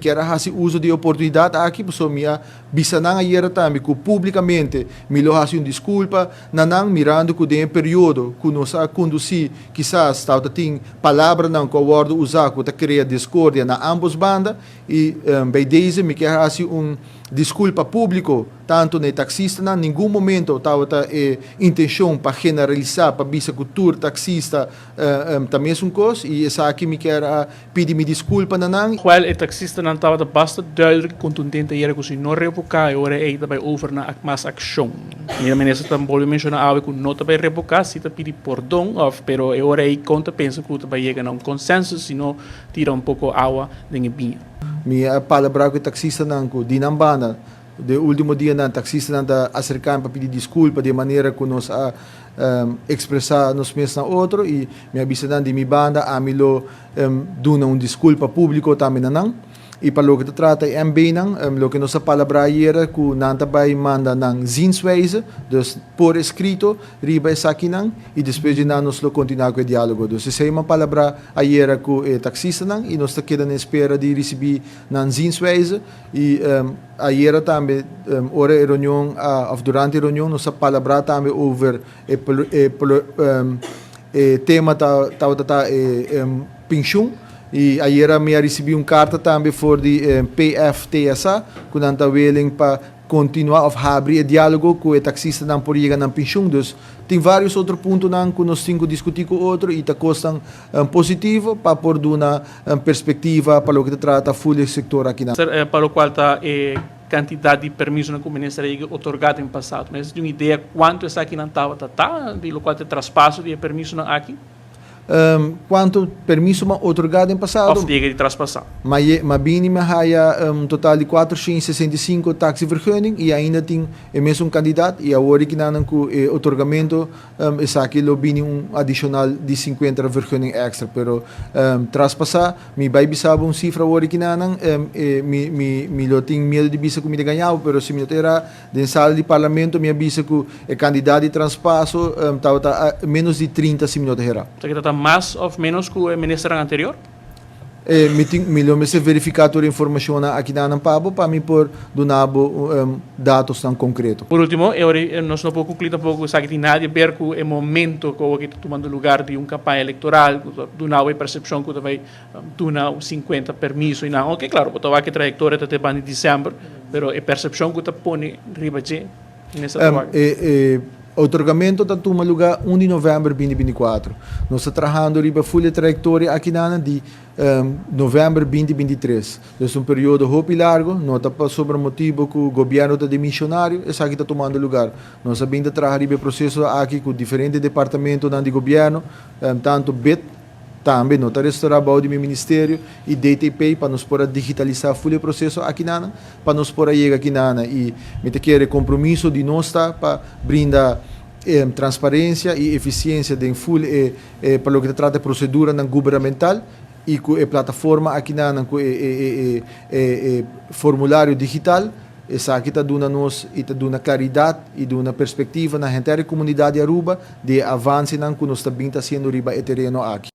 Kier a hasi uso di e oportunidat aki pasobra mi a bisa nan ayera tambe ku públikamente mi lo hasi un diskulpa na nan mirando ku den e periodo ku nos a kondusí kisas tabata tin palabranan ku a wòrdu usá ku ta krea diskordia na ámbos banda i bij deze mi kier hasi un diskulpa públiko tantu na e taksistanan. Ningun momento tabata e intenshon pa generalisá pa bisa ku tur taksista ta mesun kos i esaki mi kier a Pidi mi disculpa na nan. Wel, e taxistanan tabata basta duidelijk y contundente ayera cu si no revoca e ora ey ta bay over na mas accion. Mira minister ta bolbe menciona awe cu no ta bay revoca, si ta pidi pordon of pero e ora ey con ta pensa cu ta bay yega na un consensus si no tira un poco awa den e biña. Mi a palabra cu e taxistanan cu di nan banda De ultimo dianan taxistanan ta aserká mi pa pidi diskulpa di e manera ku nos a ekspresá nos mes na otro i mi a bisa nan di mi banda ami lo duna un diskulpa públiko tambe na nan. I pa loke ta trata e MBnan, loke nos a palabrá ayera ku nan ta bai manda nan zienswijze, dus por eskrito riba esakinan i despues di nan nos lo kontinuá ku e diálogo. Dus esei mi a palabrá ayera ku e taksistanan i nos ta keda na espera di risibí nan zienswijze. I ayera tambe ora e reunion a of durante e reunion nos a palabrá tambe over e e e tema ta tabata ta e penshun i ayera mi a risibí un karta tambe for di PFTSA ku nan ta willing pa kontinuá of habri e diálogo ku e taksistanan por yega nan penshun. Dus tin vários otro puntonan ku nos tin ku diskutí ku otro i ta kosnan positivo pa por duna perspectiva pa loke ta trata full e sector aki na. Pa locual ta e cantidad di permisonan cu minister a yega otorga den pasado. Mester tin un idea cuanto esakinan tabata ta di locual ta e traspaso di e permisonan aki? Cuanto permiso m'a otorga den pasado? Of yega di traspasa? M'a bini m'a haya un total di 465 taxivergunning y ainda tin e mesun cantidad y awor di kinanan cu e otorgamento Esaki lo bini un adishonal di 50 vergunning èkstra, pero traspasá mi bai bisa bo un sifra awor di kinanan, mi mi mi lo tin miedu di bisa ku mi ta gañá bo, pero si mi no ta erá den sala di parlamento mi a bisa ku e kandidat di traspaso tabata ménos di 30 si mi no ta erá. Esaki ta ta mas òf ménos ku e ministernan anterior? Mi tin, mi lo mester verifiká tur e informashonnan akinan pa bo pa mi por duna bo datosnan konkreto. Por último, e ora ei nos no por kuklí tampoko ku esaki tin nada di ber ku e momento ku awor ta tumando lugar di un kampaña elektoral ku ta duna bo e persepshon ku ta bai duna un 50 permiso i nan. Oke, klaro, bo ta wak e trayektoria ta te banda di desèmber, pero e persepshon ku ta pone riba dje mester ta wak. E otorgamento ta tuma lugá 1 di novèmber 2024. Nos ta trahando riba full e trayektoria akinan di novèmber 2023. Dus un periodo hopi largo, no ta pasobra motibu ku gobièrnu ta demisionario esaki ta tumando lugar. Nos a bin ta traha riba e proseso aki ku diferente departamentonan di gobièrnu, tantu bit, Tambe no ta restorá bou di mi ministerio i DTP pa nos por a digitalisá ful e proseso akinana pa nos por a yega akinana i mi ta kere kompromiso di nos ta pa brinda transparensia i efisiensia den ful e pa loke ta trata e proseduranan gubernamental i ku e plataforma akinana ku e e formulario digital. Esaki ta duna nos i ta duna klaridat i duna perspektiva na henter e komunidat di Aruba di e avansenan ku nos ta bin ta hasiendo riba e tereno aki.